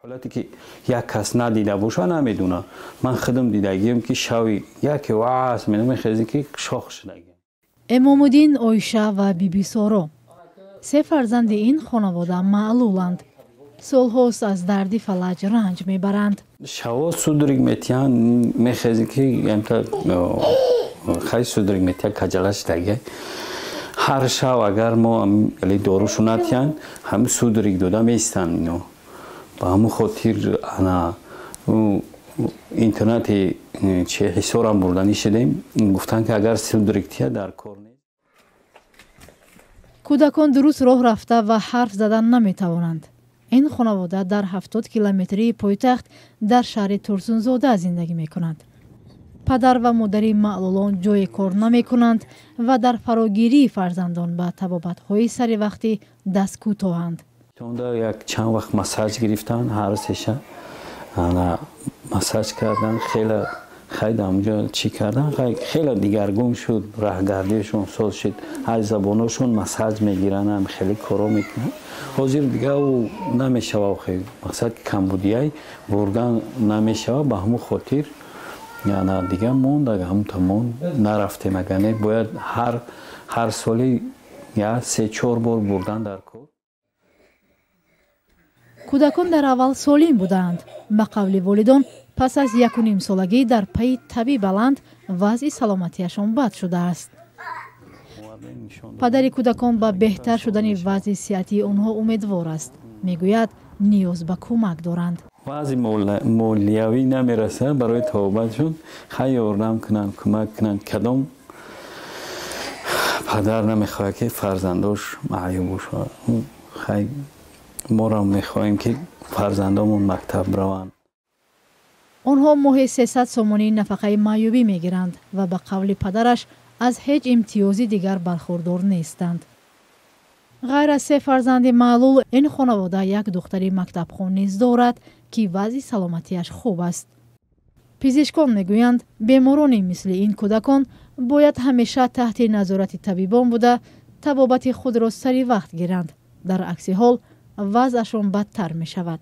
Ҳолате ки як кас надида боша, намедонам. Ман худам дидагием, ки шави яке ваас мехезӣ, ки шох шудагием. Эмомуддин, Оиша ва Бибисоро, се фарзанди ин хонавода маълуланд. Солҳост аз дарди фалаҷ ранҷ мебаранд. Шаво судорога метиҳанд, мехезӣ, ки хай судорога метиҳад, каҷала шудагия. Ҳар шав агар мо дорушу натиҳанд, ҳами судорога дода меистанд ино. Ба ҳамун хотир ана интернати чи Ҳисорам бурданӣ шудем, гуфтанд, ки агар судорога тия, дар кор нест. Кӯдакон дуруст роҳ рафта ва ҳарф задан наметавонанд. Ин хонавода дар 70 километрии пойтахт, дар шаҳри Турсунзода зиндагӣ мекунанд. Падар ва модари маълулон ҷое кор намекунанд ва дар фарогирии фарзандон ба табобатҳои саривақтӣ дасткӯтоҳанд. Онда як чанд вақт массаж гирифтан, ҳар сеша массаж кардан, хеле хай даамҷо чӣ кардан, хеле дигаргун шуд, раҳгардиашон соз шуд. Ҳар забоношон массаж мегиранд, хеле коро мекунанд. Ҳозир дига ӯ намешава, охи мақсад камбудияй бурдан намешава. Ба ҳамун хотир яна дига монд, ҳамун тамон нарафтем. Агар не, бояд ҳар соли я се-чор бор бурдан дар кор. Кӯдакон дар аввал солим будаанд. Ба қавли волидон, пас аз 1,5 солагӣ дар пайи таби баланд вазъи саломатиашон бад шудааст. Падари кӯдакон ба беҳтар шудани вазъи сиҳатии онҳо умедвор аст. Мегӯяд, ниёз ба кӯмак доранд. Вазъи молиявӣ намерасад барои табобатшон. Хай, ёрдам кунанд, кӯмак кунанд. Кадом падар намехоҳад, ки фарзандош маъюб бошад? Хай, моро мехоҳем, ки фарзандомон мактаб раванд. Онҳо моҳе 300 сомонӣ нафақаи маъюбӣ мегиранд ва, ба қавли падараш, аз ҳеҷ имтиёзи дигар бархурдор нестанд. Ғайр аз се фарзанди маълул, ин хонавода як духтари мактабхон низ дорад, ки вазъи саломатиаш хуб аст. Пизишкон мегӯянд, беморони мисли ин кӯдакон бояд ҳамеша таҳти назорати табибон буда, табобати худро сари вақт гиранд. Дар акси ҳол вазъашон бадтар мешавад.